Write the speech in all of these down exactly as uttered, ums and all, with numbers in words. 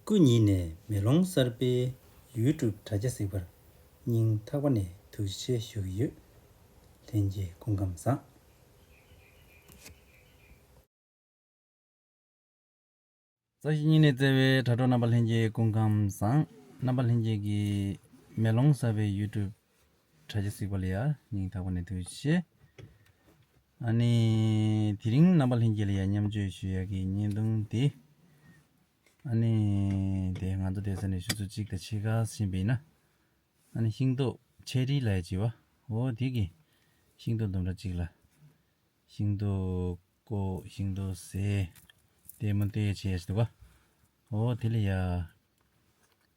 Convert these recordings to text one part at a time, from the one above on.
སྐུ་ཉིད་ནས་མེ་ལོང་གསར་པའི་ཡུ་ཊུབ་དྲ་རྒྱ་གཟིགས་པར་སྙིང་ཐག་པ་ནས་ཐུགས་རྗེ་ཆེ་ཞུ་གི་ཡོད། ལྷན་རྒྱས་སྐུ་ཁམས་བཟང་། ས་གཞི་གཉིས་ནས་བརྩེ་བའི་དྲ་གྲོགས་རྣམ་པ་ལྷན་རྒྱས་སྐུ་ཁམས་བཟང་། རྣམ་པ་ལྷན་རྒྱས་ཀྱིས་མེ་ལོང་གསར་པའི་ཡུ་ཊུབ་དྲ་རྒྱ་གཟིགས་པ་ལ་ཡ་སྙིང་ཐག་པ་ནས་ཐུགས་རྗེ་ཆེ། ཨ་ནི་དེ་རིང་རྣམ་པ་ལྷན་རྒྱས་ལ་ཡ་མཉམ་སྤྱོད་ཞུ་ཡ་གི་བརྙན་ཐུང་དེ། ཨ་ནི་དེ་ང་ཚོ་བསྡད་ས་ནས་ཆུ་ཚོད་གཅིག་དང་ཕྱེད་ཀ་ཕྱིན་པ་ཡིན་ན། ཨ་ནི་ཤིང་ཏོག་ཆེ་རི་ལ་ཡ་བྱི་བ། འོ་དེ་གི་ཤིང་ཏོག་ལྡུམ་ར་གཅིག་ལ། ཤིང་ཏོག་ཀོ་ཤིང་ཏོག་ཟས། ལྟད་མོ་ལྟོས་བྱས་ཡ་ཞིག་འདུག་ག་འོ་དེ་ལ་ཡ།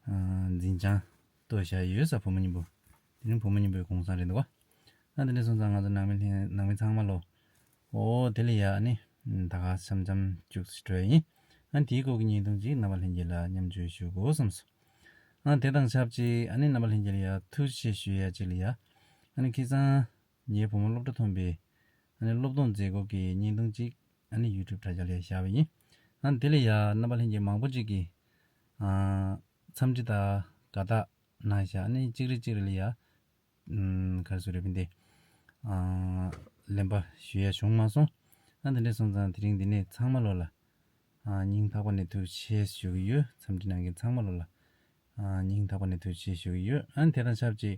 ཨ། འཛིན་བྱང་ལྟོས་བྱ་ཡོད་ས་བུ་མོ་མཉམ་པོ། དེ་ནི་བུ་མོ་མཉམ་པོའི་གུང་སེང་རེད་འདུག་ག་ཨ་དེ་འདྲ་སོང་ཙང་ང་ཚོ་ནང་མི་ལྷན་ནང་མི་ཚང་མ་ལོ། འོ་དེ་ལ་ཡ་ཨ་ནི། ད་ག་འཆམ་འཆམ་བཅུག་སི་འགྲོ་ཡ་ཡིན། ཨ་དེའི་སྐོར་གྱི་བརྙན་ཐུང་ཅིག་རྣམ་པ་ལྷན་རྒྱས་ལ་མཉམ་སྤྱོད་ཞུ་དགོས་བསམས་སོང་། ཨ་དེ་དང་ཆབས་ཅིག་ཨ་ནི་རྣམ་པ་ལྷན་རྒྱས་ལ་ཡ་ཐུགས་རྗེ་ཆེ་ཞུ་ཡ་ཅིག་ལ་ཡ། ཨ་ནི་ཁ་སང་། ངའི་བུ་མོ་སློབ་གྲྭ་ཐོན་པའི་ཨ་ནི་སློབ་སྟོན་མཛད་སྒོ་གི་བརྙན་ཐུང་ཅིག་ཨ་ནི་ཡུ་ཊུབ་དྲ་རྒྱ་ལ་བཞག་པ་ཡིན། ཨ་ནི་དེ་ལ་ཡ་རྣམ་པ་ལྷན་རྒྱས་མང་པོ་ཅིག་གིས་ཨ་འཚམས་འདྲི་དང་དགའ་རྟགས་གནང་བཞག་ཨ་ནི་གཅིག་རེ་གཅིག་རེ་ལ་ཡ་ཨམ་ག་རེ་ཟེར་རེད་པིན་ཏེ་ཨ་ལན་པ་ཞུ་ཡ་བྱུང་མ་སོང་། ཨ་དེ་འདྲ་སོང་ཙང་དེ་རིང་འདི་ནས་ཚང་མ་ལོ་ལ། ཨ་སྙིང་ཐག་པ་ནས་ཐུགས་རྗེ་ཆེ་ཞུ་གི་ཡོད། འཚམས་འདྲི་གནང་མཁན་ཚང་མ་ལོ་ལ་ཨ་སྙིང་ཐག་པ་ནས་ཐུགས་རྗེ་ཆེ་ཞུ་གི་ཡོད། ཨ་ནི་དེ་དང་ཆབས་ཅིག་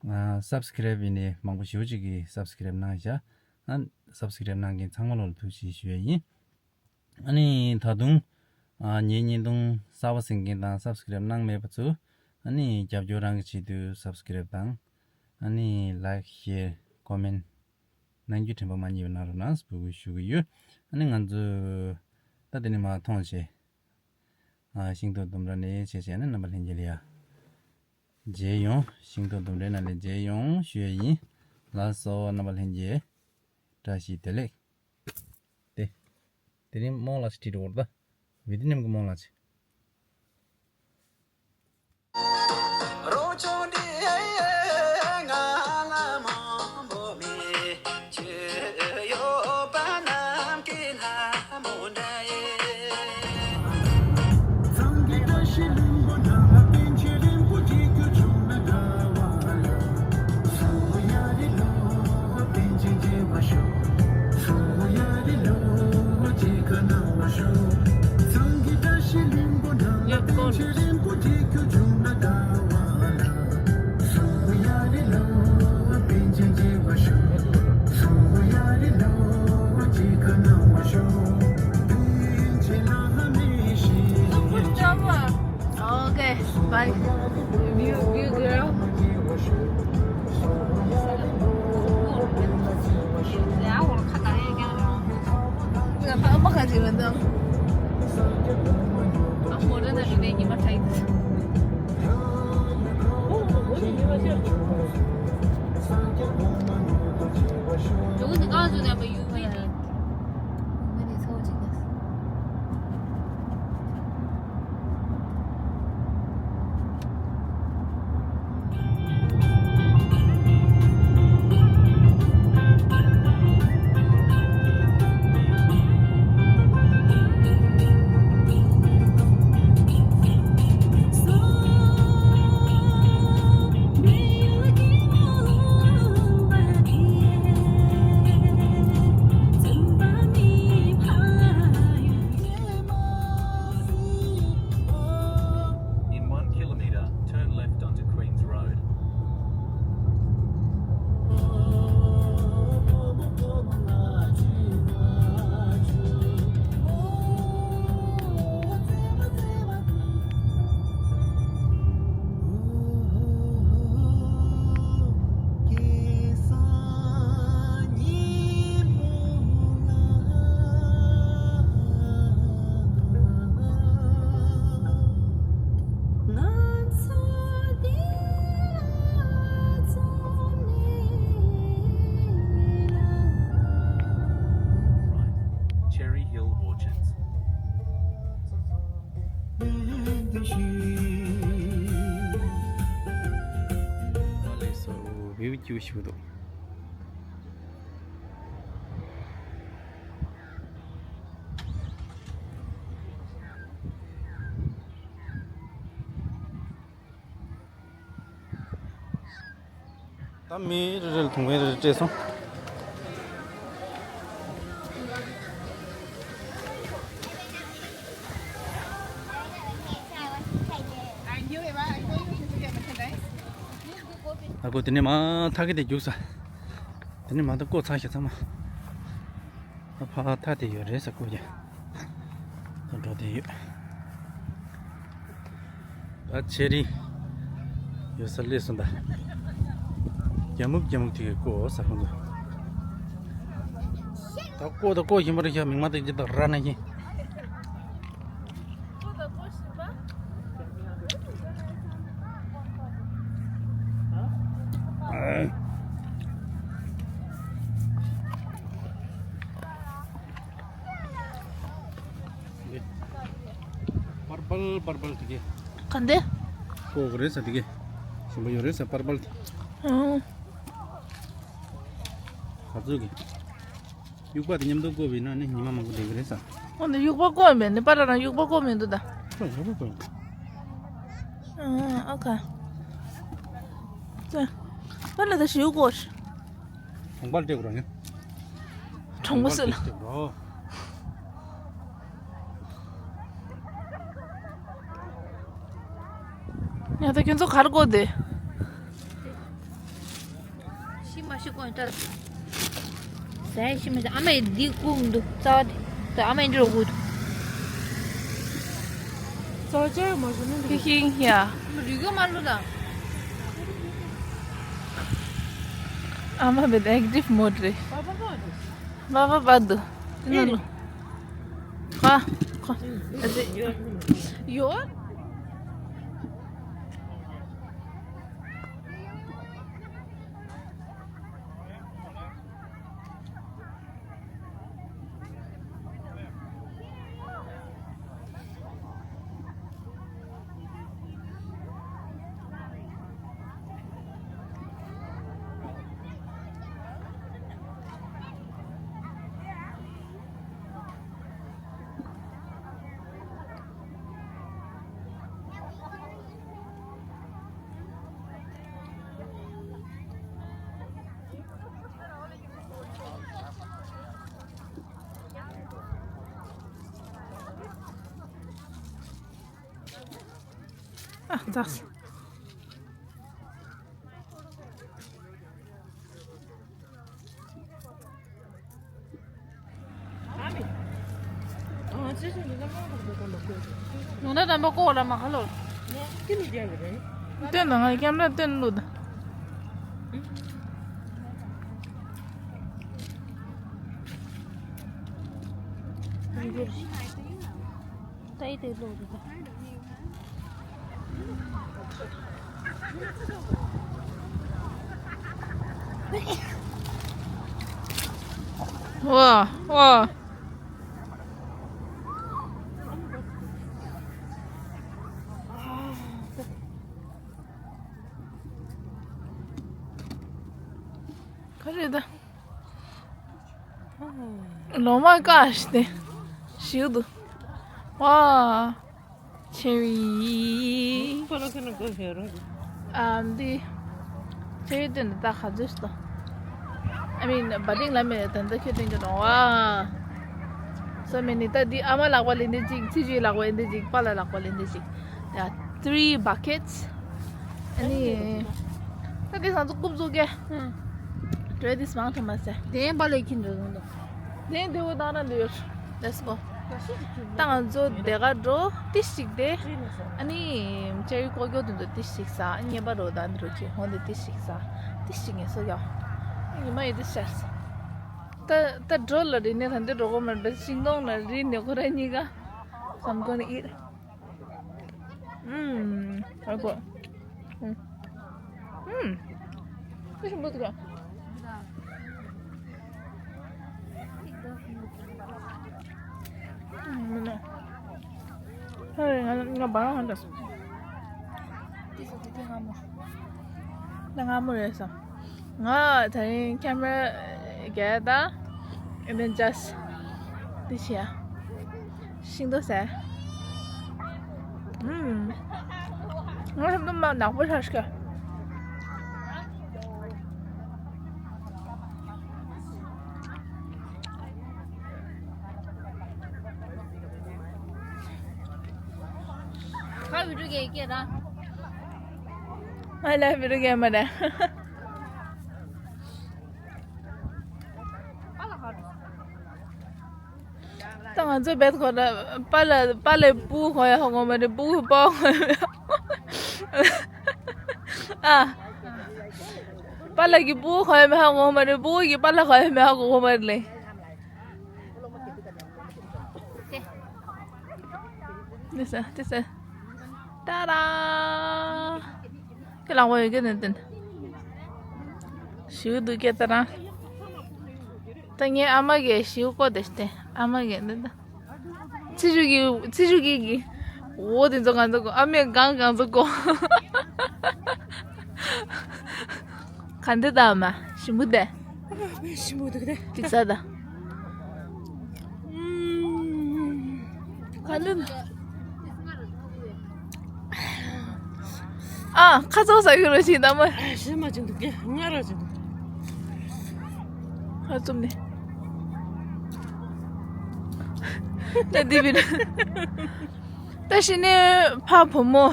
ཨ་སབ་སི་ཀེ་རེབ་ཡིན་ནའི་མང་པོ་ཞེ་པོ་ཅིག་གིས་སབ་སི་ཀེ་རེབ་གནང་བཞག་ཨ་སབ་སི་ཀེ་རེབ་གནང་མཁན་ཚང་མ་ལོ་ལ་ཐུགས་རྗེ་ཆེ་ཞུ་ཡ་ཡིན། ཨ་ནི་ད་དུང་ཨ་ངའི་བརྙན་ཐུང་གསར་པ་གཟིགས་མཁན་དང་སབ་སི་ཀེ་རེབ་གནང་མེད་པ་ཚོ་ཨ་ནི་རྒྱབ་སྐྱོར་རང་གི་ཆེད་དུ་སབ་སི་ཀེ་རེབ་དང་ཨ་ནི་ལའིཀ་ཤེར་ཀོ་མེན་ཊི། གནང་རྒྱུ་དྲན་པ་མ་བརྗེད་པ་གནང་རོགས་གནང་ཟེར་འབོད་སྐུལ་ཞུ་གི་ཡོད། ཨ་ནི་ང་ཚོས་ད་དེ་ནས་མར་མཐོང་བྱས། ཨ་ཤིང་ཏོག་ལྡུམ་ར་ནས་བྱས་བྱས་ནས་རྣམ་པ་ལྷན་རྒྱས་ལ་ཡ། མཇལ་ཡོང་། ཤིང་ཏོག་ལྡུམ་རའི་ནང་ནས་མཇལ་ཡོང་ཞུ་ཡ་ཡིན། ལགས་སོ་རྣམ་པ་ལྷན་རྒྱས། བཀྲ་ཤིས་བདེ་ལེགས། དེ། དེ་རིང་རྨོ་ལགས་ཅིག་ཁྲིད་འགྲོ་གི་རེད་ད། ཝི་ཏི་ནམ་གྱི་རྨོ་ལགས་ཅིག Okay, bye. View, view girl. In one kilometre, turn left onto Queen's Road. Right. Cherry Hill Orchards. ལགས་སོ། བེའུ་སྐྱིད་པོ་ཞིག་འདུག་མི་རེ་རེ་ལ་དུང་བས་རེ་རེ་སྤྲད་སོང་། ཨ་ཁུ་དེ་ནས་མ་ཐག་གི་དེ་རྒྱུགས་ས། དེ་ནས་མ་ད་ཀོ་ཚང་ཞིག་ཚང་མ། ད་ཕ་ཐག་དེ་ཡོད་རེད་ས་ཀོ་ཀྱང་། ད་འགྲོ་དེ་ཡོད། ད་ཆེ་རིང་ཡོད་ས་སླེབས་སོང་ད། རྒྱ་སྨུག་རྒྱ་སྨུག་དེ་གི་ཀོ་ས་ཁོང་ཚོ། ད་ཀོ་ད་ཀོ་ཞིམ་པ་རེད་ཤག་མིག་མ་ད་ཅི་ད་ར་ན་ཞིང་། པར་པལ་པར་པལ་དེ་གས། ག་འདི། ཀོ་གི་རེད་ས་དེ་གས། ཞིམ་པོ་ཡོད་རེད་ས་པར་པལ་དེ། ཨང་། ག་ཚོད་གི། དབྱུག་པ་དེ་མཉམ་དུ་བཀོལ་བས་ན་ནི་ཉི་མ་མང་པོ་བསྡད་ཀྱི་རེད་ས། འོ་ན་དབྱུག་པ་བཀོལ་མེད་ནི་པ་ར་རང་དབྱུག་པ་བཀོལ་མི་འདུག་ད། ཁོ་དབྱུག་པ་བཀོལ་མེད། ཨ་ཨ་ཁ། ཙ། པ་ལ་ད་ཞིའུ་བཀོལ། གྲོང་པར་སྤྲད་དགོས་ར་ཡིན། གྲོང་པ་སུ་ལ། སྤྲད་དགོས་ར། ཡ་ད་ཁྱོད་ཚོ་གར་བཀོལ་དེ། ཤི་མ་ཤི་ཀོན་ཏར། ཟས་ཤི་མ་ཤི་ཨ་མ་ཡི་འདི་ཀུ་འདུག་རྩ་བ་དེ། ད་ཨ་མ་ཡི་འདི་རོ་ཀུ་འདུག་རྩ་བ་ཅག་མ་ཤི་ནི་འདུག་ཧི་ཧི་ཡ། རིག་གི་མ་ལུ་ད། ཨ་མ་བེད་ཨེག་ཊིབ་མོཌ་རེད། བ་བ་བ་འདུག་དེ་ན་ལུ། ཁ། ཁ། ཨ་ཙི། ཡོ། ཨ་ཙག་ཡོང་ན་དམ་པ་ཀོ་ལ་མ་ཁ་ལོ། སྟོན་དང་ང་ཀེམ་ར་སྟོན་ལུད། ད་ཡི་དེ་ལོ་རེད། ཝ་ཝ། ག་རེད་ད། ལོ་མ་ཀ་ཤི་ཏེ། ཞིག་ཏུ། ཝ། ཆེ་བི། ཨ་འདི། ཆེ་བི་དེ་འདི་ད་ག་ཚོད་ཤི་ཏོ། I mean, budding ལ་མེད་ད་འདི་ཁྱོད་དེ་འགྱུར་རོང་བ། སོ་མེ་ནི་ད་འདི་ཨ་མ་ལག་པ་ལེན་འདི་ཅིག་ཚི་ཇུའི་ལག་པ་ལེན་འདི་ཅིག་པཱ་ལགས་ལག་པ་ལེན་འདི་ཅིག There are three buckets. ཨ་ནི། ད་དེ་སང་ཚོ་རྐུབ་བཙུགས་གེ། Try this མང་ཐོན་མ་ཟེར། དེ་པཱ་ལགས་ཁྱིམ་འགྲོ་དགོས་འདུག་དེ་འདི་བོ་ད་ན་འདི་ཡོད། Let's go. ད་ང་ཚོ་དེ་ག་འགྲོ་ཏི་ཞིག་དེ། ཨ་ནི། ཅ་ཡི་ཀོ་ཀྱོ་དེ་ཚོ་ཏི་ཞིག་ས། ཨ་ནི་པ་རོ་ད་འདི་རོ་ཁྱི་ཧོན་དེ་ཏི་ཞིག་ས། ཏི་ཞིག་ངེས་སོ་ཡ། ཨ་ནི་མ་ཡི་ཏི་ཤར་ས། ད་ད་འགྲོ་ལ་རི་ནས་ད་འདི་འགྲོ་གོ་མ་རེད། ཤིང་སྡོང་ལ་རི་ནས་ཁོ་ར་གཉིས་ཀ། I'm gonna eat. ཨུམ། ཨ་གོ། ཨུམ། ཨུམ། ཨུམ། ཧེ། ང་ང་བ་རང་ཧང་ད་སོང་། ད་ང་མོ་རེད་སོང་། ང་དེ་རིང་ཁེམ་ར་རྒྱག་ད། And then just this here. ཤིང་ཏོག་ཟས། ཨུམ། ང་ཤིང་ཏོག་མ་ནག་པོ་ཤར་ཤག་ཨ་བི་ཌིའོ་གས་སྐད་ར། ཨ་ལ་བི་ཌིའོ་གས་མ་ར། ད་ང་ཚོ་བེད་ཁོ་ན་པཱ་ལགས་པཱ་ལགས་སྤུ་གུ་གོན་ཡ་ཧ་གོ་མ་རེད། སྤུ་གུ་པཱ་གོན་ཡ། ཨ། པཱ་ལགས་ཀྱི་སྤུ་གུ་གོན་ཡ་མེད་ཧ་གོ་མ་རེད། སྤུ་གུ་གིས་པཱ་ལགས་གོན་ཡ་མེད་ཧ་གོ་གོ་མ་རེད་ལེ། དེ་ས་དེ་ས། ཏཱ་ར། ཁྱེད་ལག་པ་ཡོད་ཀྱི་ནི་དེ། ཞིའུ་འདུག་ཀྱེ་ད་རང་། ད་ངའི་ཨ་མ་གིས་ཞིའུ་བརྐོས་ཏེ་སྟེ། ཨ་མ་གིས་འདི་ད། ཚེ་ཞུ་གི་ཚེ་ཞུ་གི་གི་འོ་དེ་ཚོ་གང་ཚོ་གོ། ཨ་མས་གང་གང་ཚོ་གོ། ག་འདི་ད་ཨ་མ་ཞིམ་པོ་དེ། ཞིམ་པོ་འདུག་དེ། ཏིག་ས་ད། ག་འདི། ཨ། ཁ་ཚོགས་ཟ་གི་རོ་ཞིག་ད་མ། ཨ་ཞེ་མ་ཅིག་འདུག་གེ། ང་ར་ཅིག་འདུག་ཁ་བཙུམ་ནས། ད་འདི་བི་ད་ཤི་ནས་ཕ་བུ་མོ།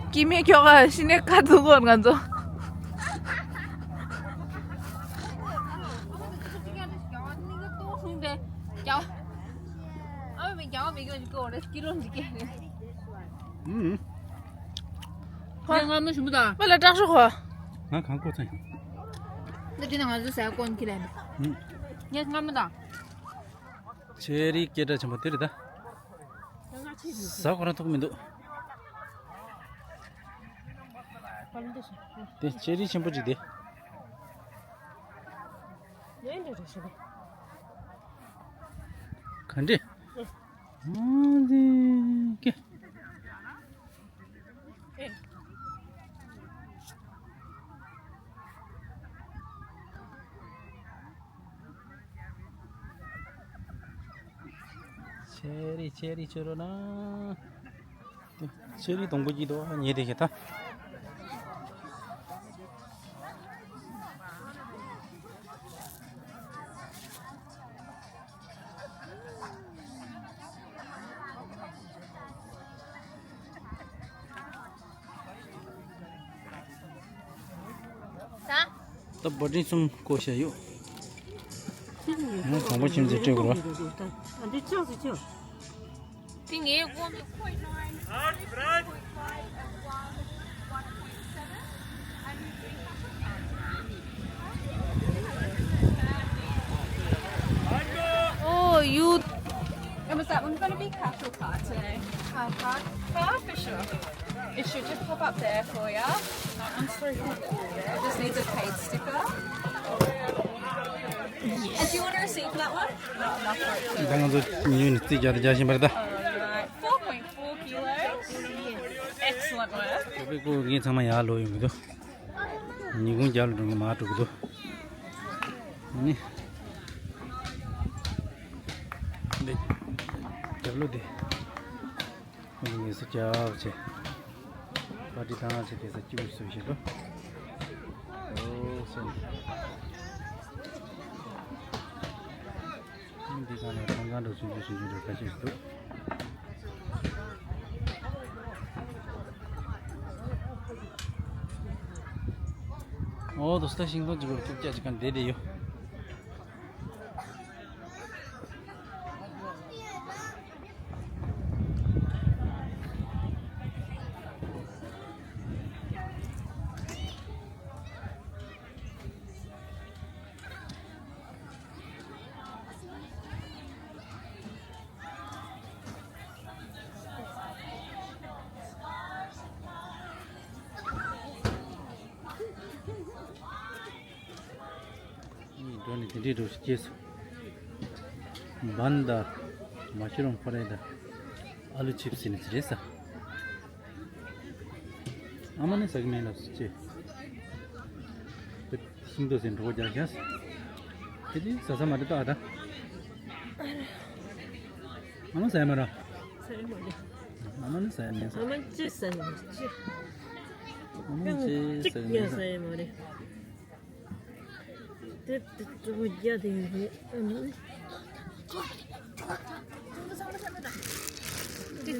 སྐྱིད་མེད་ཁྱོ་ག་ཤི་ནས་ཁ་ཐུག་གོ་ང་ཚོ། ཨུམ། ངས་སྔ་མོ་ཞུ་མི་དང་། པ་ལ་སྐྲག་ཤོག་གོ། ང་གང་བསྐོ་ཚེ། འདི་དེ་ནས་ང་ཚོ་ཟས་སྐོར་ཁྱེར་ལ་འདུག་ངས་སྔ་མོ་དང་། ཆེ་རི་སྐད་གྲགས་ཆེན་པོ་དེ་རེད་ད། ཟ་ཁོ་རང་ཐུག་མི་འདུག་དེ་ཆེ་རི་ཆེན་པོ་ཅིག་དེ། ག་འདྲ། ཨང་དེ་ཀེ། ཆེ་རི་ཆེ་རི་ཆེ་རོ་ན། ཆེ་རི་སྡོང་པོ་སྐྱིད་དོ་ཉེ་དེ་ཁེ་ཐ། ད་བ་ཏྲིན་གསུམ་བསྐོ་བཞག་ཡོད། ང་དང་པོ་ཁྱིམ་ཚེ་སྤྲད་དགོས་ར། འདི་ཅག་ཟེར་ཅག་དེ་ངའི་དབང་དུ། Oh, you. And was that one going to be cash or card today? Uh, card. Card for sure. It should just pop up there for you. That one's for you. It just needs a paid sticker. And do you want a receipt for that one? No, not for it. ད་ང་ཚོ་ཉིན་རྩིས་རྒྱག་རྒྱག་བཞིན་པ་རེད་ད། Alright, four point four kilos. Excellent work. ཁོ་པའི་ཁོ་ངའི་ཚང་མ་ཡར་ལོག་ཡོང་གི་འདུག་ཉིན་གུང་རྒྱབ་ལ་འགྲོ་གི་མར་འགྲོ་གི་འདུག་ཨ་ནི། འདི། རྒྱབ་ལོགས་འདི། ཁོང་ཚོ་ངལ་གསོ་རྒྱག་བྱས། པར་ཊི་བཏང་བྱས་དེ་ས་སྐྱིད་པོ་བཟོས་བཞག་འདུག་ཨོ་སོ། འདི་ག་ནས་ཐང་ག་འགྲོ་ཆུང་ཆུང་ཆུང་ཆུང་འགྲོ་ཁ་ཤས་ཤིག་འདུག་ཨོ་དོ་སྟ་ཤིང་སྡོང་གཅིག་པོ་ཐུག་ཅག་ཅིག་ག་འདེད་བསྡད་ཡོད། གཉིས་འགྲོ་ནས་དེ་འདྲའི་འགྲོ་སྐྱེས་སོ། བན་དང་། མ་ཤི་རོང་ཕ་རེ་དང་། ཨ་ལུ་ཆིབས་ཟིན་ནས་ཅི་རེད་ས། ཨ་མ་ནི་ཟ་གི་མེད་ལབ་སོ་ཅེ། དེ་ཤིང་ཏོག་ཟིན་གྲོགས་རྒྱག་ཤག་དེ་དེ་ཟ་ས་མ་རེད་ད་ཨ་ད། ཨ་མ་ཟ་ཡ་མ་ར། ཟ་ཡ་མ་རེད། ཨ་མ་ནི་ཟ་ཡ་མེད་ས། ཨ་མ་ཅི་ཟ་ཡ་མ་རེད་ཅི། ཨ་མ་ཅི་ཟ་ཡ་མེད་ས། ཟ་ཡ་མ་རེད། དེ་དེ་གཙོ་བོ་རྒྱ་དེ་ཡོད་རེད། ཨ་ནི།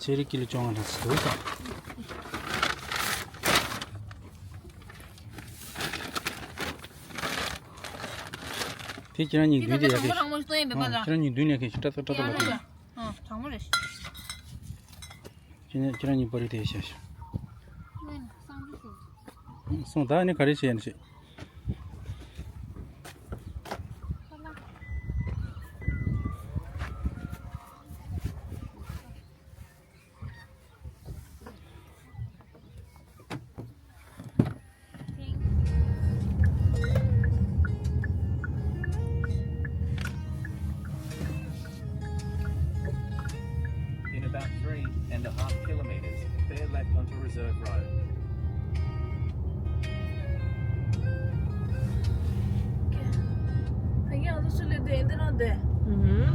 ཆེ་རིགས་ཀི་ལོ་བཅོ་ལྔ་འདྲ་ཞིག་འདུག་ད། དེ་ཁྱེད་རང་གཉིས་མདུན་དེ་ཡག་གི། ཁྱེད་རང་གཉིས་མདུན་ཡག་གི་ཤི་ཏྲ་ཏོ་ཏྲ་ཏོ་ལ་ཁྱེད། ཨ་དྲང་མོ་རེད། ཁྱེད་ཁྱེད་རང་གཉིས་པར་རི་དེ་ཤ་ཤ། སོང་ད་ནི་ག་རེ་བྱས་ཡིན་ཞེས། In about three and a half kilometres, bear left onto Reserve Road. ཡང་ལོ་སུ་ལས་དེ་འདི་རང་དེ། ཨུ་ཧུམ།